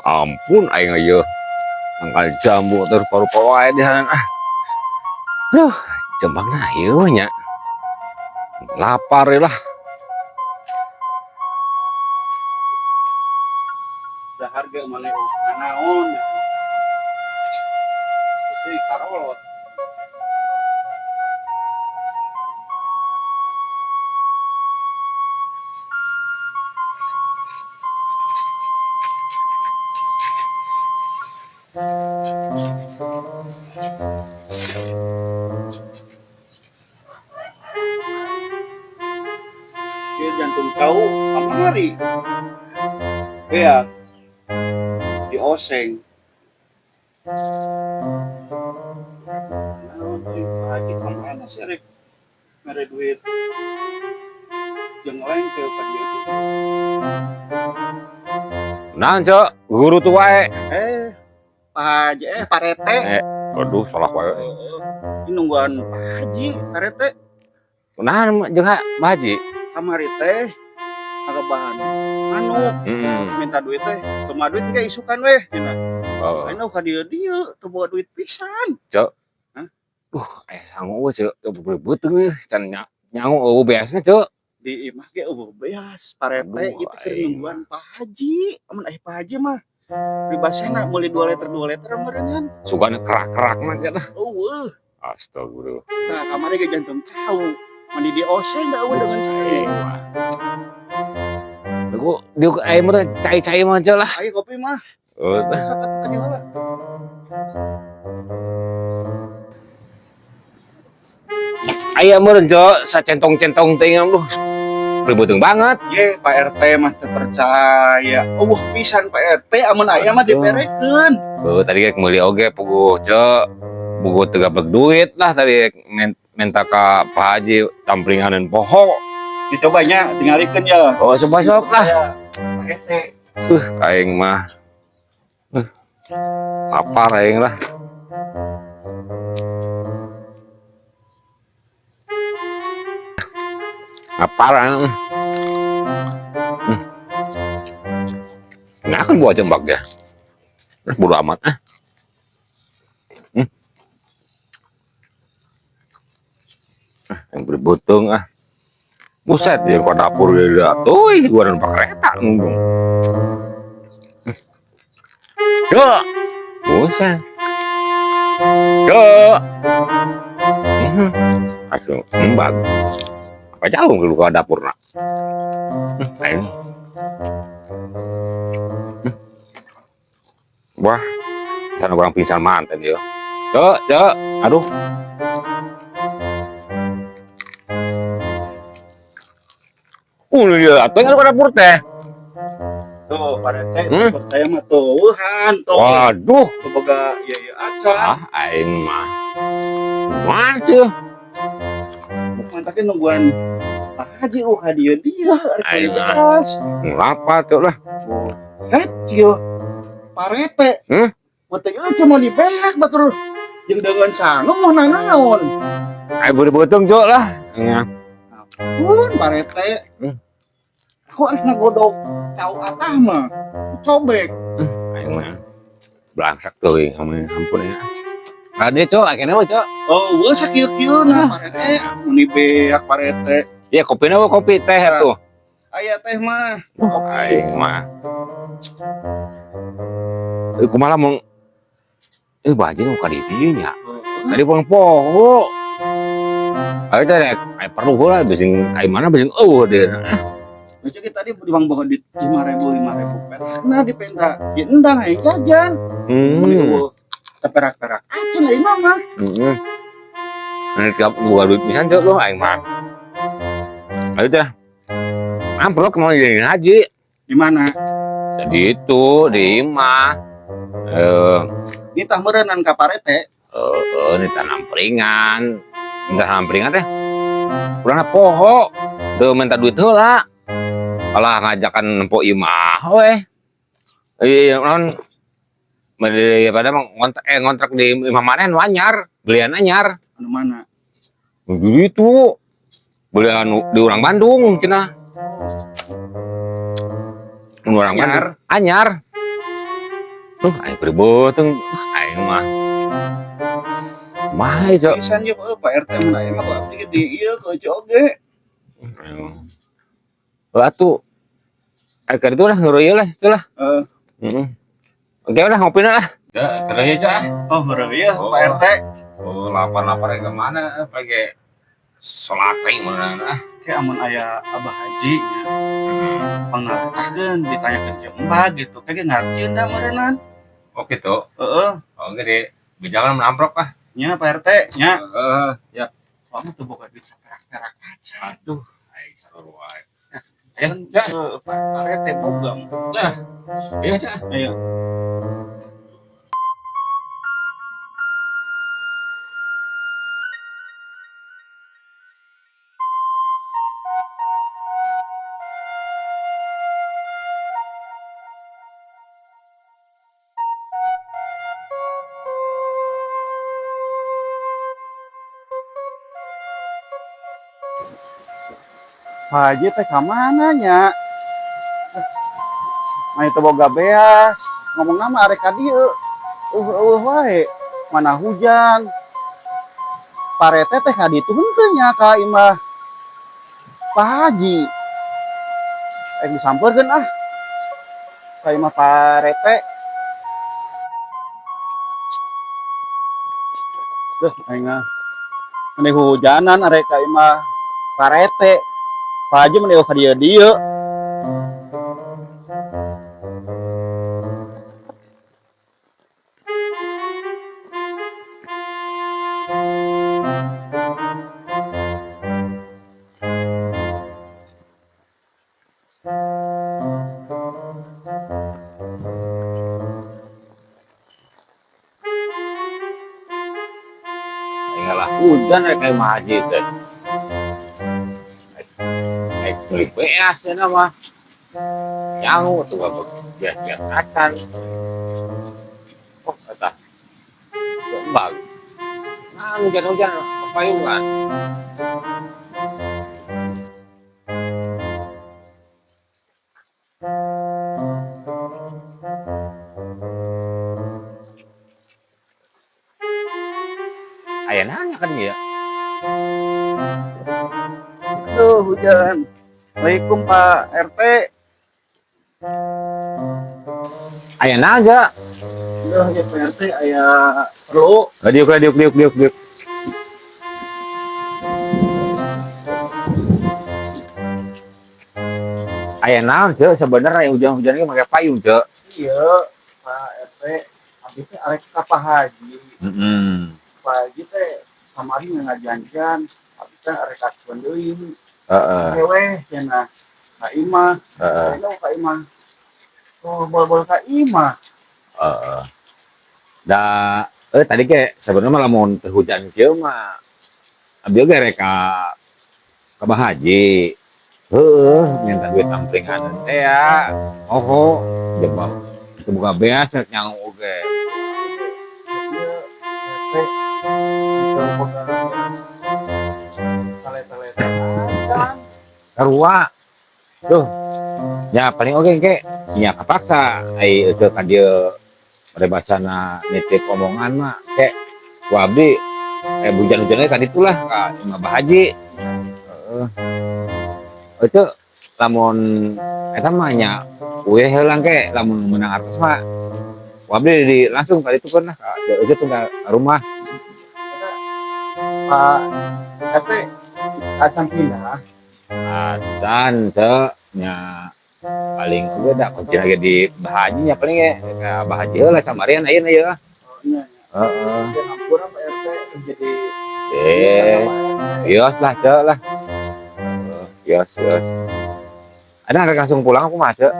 Ampun aing ieu. Tangkal jambu terus paru-paru wae di ah. Duh, jembangna ieu nya. Lapar lah. Dahar ge maneh naon. Itu karolot. Ieu jantung kau kamari. Iya. Di oseng. Naon euy, Pak Haji kamana sih rek mere duit jeung lain teh ka dieu gitu. Naon, Cok? Guru tuh wae. Pak Haji, Pak Rete. Aduh, salah wae. Ini nungguan Pak Haji, Pak Rete. Naon jeung Pak Haji? Kamari teh bahan anu minta duit teh, kumaha duit ge isukan weh cenah. Oh. Ayeuna ka dieu dieu teu boga duit pisan. Cok. Hah? Sangu we, Cok. Beuteung euy, can nyangu eueuh beasna, Cok. Di imah ge eueuh beas, Pak Rete Aduh, ieu teh keur aing. nungguan Pak Haji. Amun aya Pak Haji mah pribasena meuli 2 liter 2 liter meureunnan. Sugana kerak-kerak mah cenah. Eueuh. Astagfirullah. Nah, kamari ge jantung cau. Mandi di oseng da eueuh dengan cai. Aing mah. Tunggu, diuk aing mah cai-cai mah Cok lah. Ayo kopi mah. Oh, tah. Sok atuh ka dieu heula. Aya meureun, Cok, sacentong-centong teh aduh. Ribeuteung banget. Ye, Pak RT mah teu percaya. Eueuh pisan Pak RT amun aya mah diberekeun. Oh, tadi ge meuli oge puguh, Cok. Puguh teu gableg duit lah tadi minta ka Pak Haji tampringaneun poho. Dicobanya tingalikeun ya. Oh, coba sok lah. Ya, Pak RT. Tuh, aing mah. Lapar aing lah. Lapar aing. Nah, kan buah jembak ya. Bodo amat ah. Ah, yang berbutung ah. Buset, ya ke dapur dia tuh, gua numpak kereta ngomong. Yo, buset. Yo. Aduh, mbak. Apa jauh ke dapur nak? Ayo. Wah, sana orang pingsan mantan yo. Yo, yo, aduh. Dia atuh yang ke dapur teh. Tuh, Pak RT, percaya mah tuh, tuh. Waduh. Tuh boga ieu ieu acan. Ah, aing mah. Waduh. Mantakeun nungguan Pak Haji ka dieu dieu arek Aing mah. beas. Ngapa tuh lah. Buset, ieu. Pak RT. Beuteung ieu cuma dibeak batur. Jeung deungeun sangu mah nanaon. Aing beuteung cok lah. Ya. Ampun, Pak RT. Aku arek ngagodok cau atah mah. Cobek. Aing mah blangsak teuing ampun ya. Kade cok, akhirnya mah cok. Oh, eueuh sakieu-kieu nah Pak RT. Meni beak Pak RT. Ya kopina mah kopi teh atuh. Aya teh mah. Kopi. Aing mah. Kumaha mun Pak Haji nu ka dieu nya. Tadi pulang poho. Ayo teh rek, aya perlu heula bising ka imana bising eueuh deui. Lucu kita tadi di bang bawa duit 5.000 5.000 perak. Nah dipenta, ya endang aing jajan. Mun eueuh teperak-perak acan aing mah. Nah, tiap buka duit pisan cok lu aing mah. Ayo teh. Amplop mau jadi haji. Di mana? Jadi itu di imah. Ini tah meureunnan ka parete. Ini tanam peringan. Tanam peringan teh. Urangna poho. Teu minta duit heula. Alah ngajakan nempo imah weh. Iya, non pada ngontrak di imah mana nu anyar, belian anyar. Anu mana? Begitu. Belian di orang Bandung cenah. Nu orang Anyar. Bandung. Anyar. Tuh, aing beuteung, aing mah. Kumaha ieu, Cok? Pisan ieu Pak RT mun aya mah ku abdi ge di ieu ku Ece oge. Heuh atuh. Eh, ka ditu lah ngeureuyeuh lah itu lah. Heeh. Heeh. Oke lah ngopina lah. Ya, terus ya, Cok. Oh, ngeureuyeuh Oh. Pak RT. Oh, lapar-lapar ke mana pakai salate mana ah. Ke amun aya Abah Haji nya. Pangarahkeun ditanyakeun ke Mbah gitu. Kage ngartieun da meureunnan. Oh gitu. Heeh. Oh gede. Jangan menamprak ah. Nya Pak RT nya. Heeh, ya. Kamu tuh boga duit saperak-perak aja. Aduh, aing sarua wae. Ayo, Cak. Heeh, Pak RT boga. Ayo, Cak. Ayo. Pak Haji teh ka mana nya? Mah itu boga beas, ngomong nama arek ka dieu. Eueuh wae, mana hujan. Parete teh ka ditu henteu nya ka imah Pak Haji. Rek disampeurkeun ah. Ka imah Parete. Duh, aing mah. Meni hujanan arek ka imah Parete. Pak Haji meni ka dieu dieu. Aing lah hujan rek ka imah Haji teh. Rek meuli beas cenah mah. Nyangu tuh bapak beas-beas acan. Oh, eta. Kembang. Nah, hujan-hujan payungan. Aya nanya kan ya. Aduh, hujan. Assalamualaikum Pak RT. Aya nanya. Aduh, ya Pak RT aya perlu. Diuk diuk diuk diuk diuk. Aya naon ceu sebenarnya hujan-hujan ge make payung ceu. Iya, Pak RT. Abdi teh arek ka Pak Haji. Heeh. Pak Haji teh kamari ngajanjian, abdi teh arek asupan deui. Heeh. Heweh cenah ka imah. Heeh. Ayeuna ka imah. Oh, bol-bol ka imah. Heeh. Da tadi ge sebenarnya mah lamun teu hujan kieu mah abdi oge rek ka Bah Haji. Heueuh, minta duit tampringan teh ya. Oho, jeung mah teu boga beas rek nyangu oge. Iya, RT. Teu boga beas. Tale-tale acan. Sarua. Duh. Ya paling oge engke nya kapaksa ai eueuh ka dieu paribasana nitip omongan mah ke ku abdi hujan-hujannya ka ditu lah ka imah Bah Haji. Heeh. Eueuh lamun eta mah nya uih heula ke lamun meunang artos mah ku abdi di langsung ka ditu lah ka eueuh tuh ka rumah. Pak RT acan pindah. Acan teu nya paling oge da kunci lagi di Bah Haji nya paling ge ka Bah Haji heula samarian ayeuna ieu. Oh, nya. Heeh. Ampura Pak RT jadi Yos lah, cek lah. Yos, yos. Ada rek langsung pulang aku mah, cek.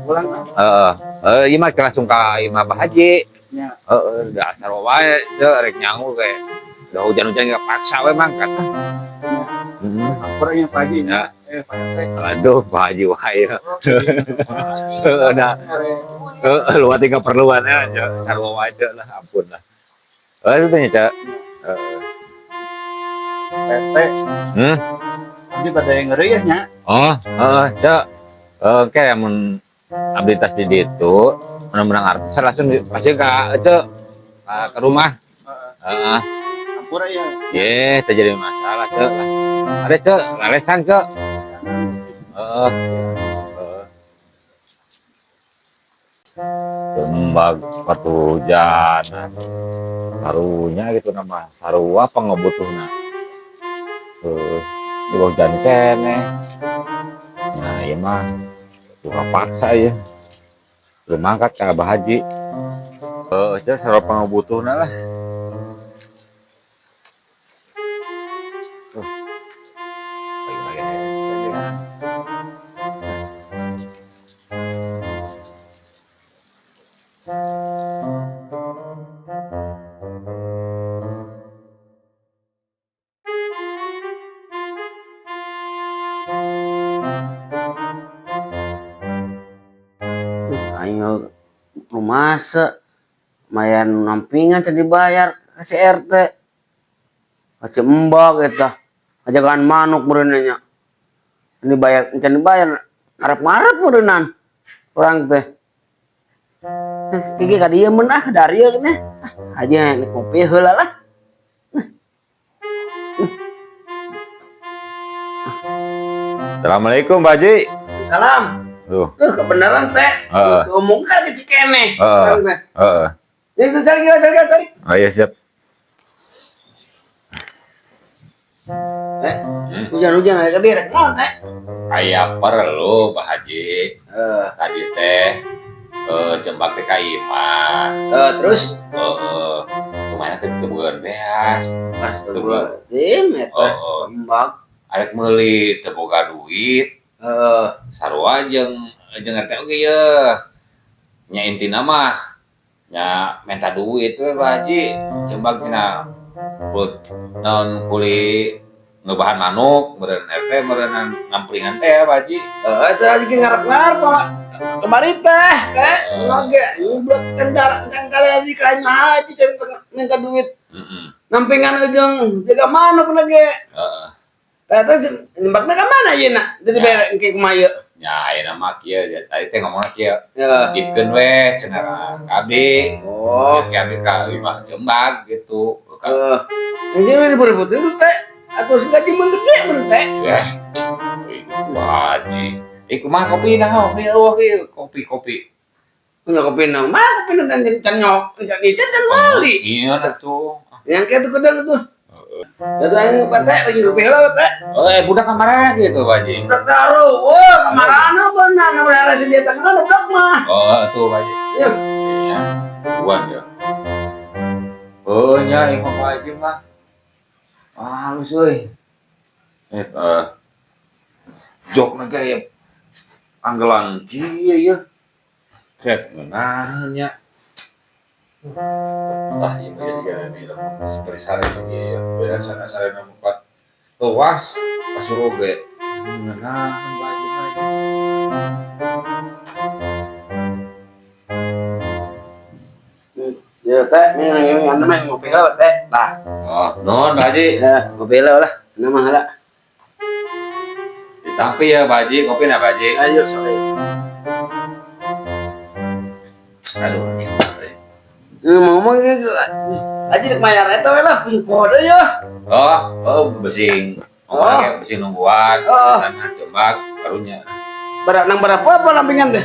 Pulang ah. Heeh. Ieu mah langsung ka imah Bah Haji. Nya. Heeh, dasar wae cek rek nyangu kayak udah hujan-hujan nggak paksa we mangkat lah. Heeh. Ampura nya Pak Haji. Ya. Pak RT. Aduh, Pak Haji wae. Heeh, nah. Heeh, lu tinggal keperluan ya, cek. Sarua wae cek lah, ampun lah. Itu tanya, cek. Heeh. RT. Hmm? Abdi pada yang ngeri ya nya. Oh, heeh, cek. Oke, mun Abdi tas di ditu, menang artis langsung pasti ka itu ke rumah. Heeh. Heeh. Ampura ya. Ye, terjadi masalah, Cek. Ada, Cek, lalesan, Cek. Heeh. Heeh. Tembak batu hujan. Karunya gitu nama. Sarua pangabutuhna. Heuh, di bawah hujan keneh. Nah, ieu mah suka paksa ya. Belum mangkat ka Abah Haji. Heeh, Cek, sarua pangabutuhna lah. Tuh. Pagi-pagi saja. Aing rumasa lumayan nampingan can dibayar ka si RT. Ka si Embak eta. Ngajagaan manuk meureun nya. Can dibayar, can dibayar ngarep-ngarep meureunan urang teh. Kiki ka dieu mun ah dari ieu nih. Ah, aja nih kopi heula lah. Assalamualaikum, Pak Haji. Salam. Tuh. Tuh kebenaran teh. Heeh. Omongkan ke Cikene. Heeh. Urang teh. Heeh. Ya, cari, cari, cari, cari. Oh iya, siap. Eh, hujan-hujan aya ka dieu rek naon teh? Aya perlu, Pak Haji. Tadi teh jembak teh ka imah. Terus Heeh. Kumaha teh teu boga beas. Astagfirullahaladzim, eta Oh, oh. Embak. Arek meuli teu boga duit. Sarua jeung jeung RT oge ye. Nya intina mah nya minta duit we Pak Haji. Jembak tina put naon kuli ngebahan manuk meureun RT meureun ngampringan teh Pak Haji. Eta lagi ngarep-ngarep Pak. Kemari teh, teh, oge nyeblok kendaraan kan kalian di ka imah haji can minta duit. Heeh. Nampingan ujung jaga manuk lagi. Heeh. Teh teh nyembakna ka mana ieu na? Jadi Ya. bere engke kumaha ieu? Nya ayeuna mah kieu tadi teh ngomongna kieu. Ya. Titipkeun we cenah ka abdi. Oh, Ka abdi ka imah jembak gitu. Ka ini ribut-ribut itu teh. Atuh gaji mun gede mun teh. Ya. Pak Haji. Eh kumaha kopi nah, kopi eueuh ieu kopi-kopi. Punya kopi nang mah kopi nang dan can nyok, can ican can meuli. Iya atuh. Yang kayak tuh kedang tuh. Ya tuh yang teh lagi kopi heula teh. Oh, budak kamarana gitu, Pak Haji. Budak taruh, wah kamarana benar, benar si dia tangan budak mah. Oh, tuh Pak Haji. Ya. Iya. Buan ya. Oh, nya imah Pak Haji mah. Halus euy. Jok na kayak anggelan kieu ya. Rek ngeunah nya. Tah ieu mah jadi di seperti sare kieu ya. Beda sana sare empat luas kasur oge. Ngeunah Pak Haji mah. Ya teh, ini anu mah ngopi heula teh. Tah. Oh, nuhun Pak Haji. Ya, ngopi heula lah. Nama heula. Ditampi ya Pak Haji, kopi na Pak Haji. Ayo sok ayo. Aduh, ini. Ngomong gitu. Aja rek mayar eta we lah, pusing poho deui ya. Oh, oh besing. Oh. Oh, besing nungguan. Oh. Sana jembak karunya. Berak nang berapa apa lampingan teh?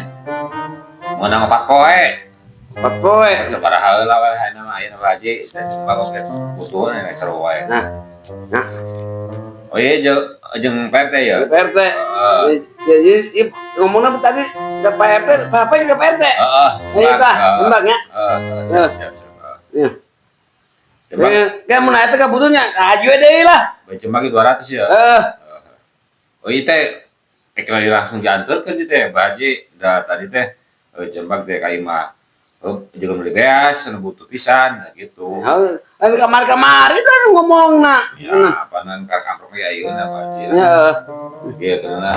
Menang 4 poe. 4 poe. Sabaraha heula we ayeuna mah ayeuna Pak Haji, jembak oge butuh nih seru wae. Nah. Nah. Oh iya jeung jeung Pak RT ya. Pak RT. Heeh. Jadi ngomongnya tadi ke Pak RT, Pak juga Pak RT. Heeh. Ayo tah, jembak nya. Heeh, siap siap siap. Iya. Jembak, Kayak mun eta kabutuhnya, ka haji we deui lah. jembak 200 ya. Oh iya teh rek langsung dianturkeun ieu teh Pak Haji. Da tadi teh jembak teh ka imah. Juga beli beas, nu butuh pisan nah gitu. Kan kamar-kamari tuh ngomongna. Ya, apanan ka amprok ge ayeuna Pak Haji. Ya. Iya, karena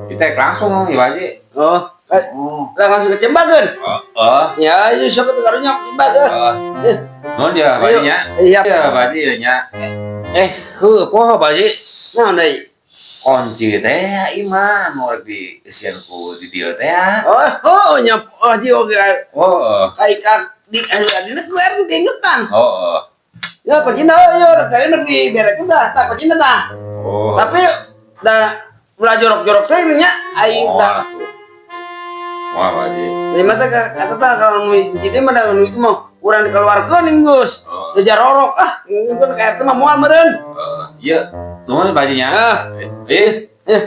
kita langsung ya Pak Haji. Oh, Oh. langsung ke Cembageun. Oh, oh. Ya, ayo sok ke karunya Cembageun. Oh. Nuhun ya Pak Haji nya. Iya. Ya Pak Haji ya nya. Heuh, poho Pak Haji. Naon deui? Kunci teh imah mau di isian ku di dieu teh ya. Oh, oh, nya oh ji oge Oh, kai ka di di ku er diingetan. oh. Ya kuncina yo tadi mah diberekeun tah, tah kuncina tah. Oh. Tapi da ulah jorok-jorok teh nya aing Oh, da atuh. Wah, Pak Haji. ini mah teh kata tah kalau nu jadi mah da nu itu mah urang dikeluarkeun geus. Oh. Jarorok ah, geus ka RT mah moal meureun. Iya, nuhun Pak Haji nya. Ah. Eh, Eh,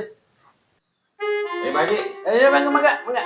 eh Pak Haji. eh, mangga mangga mangga.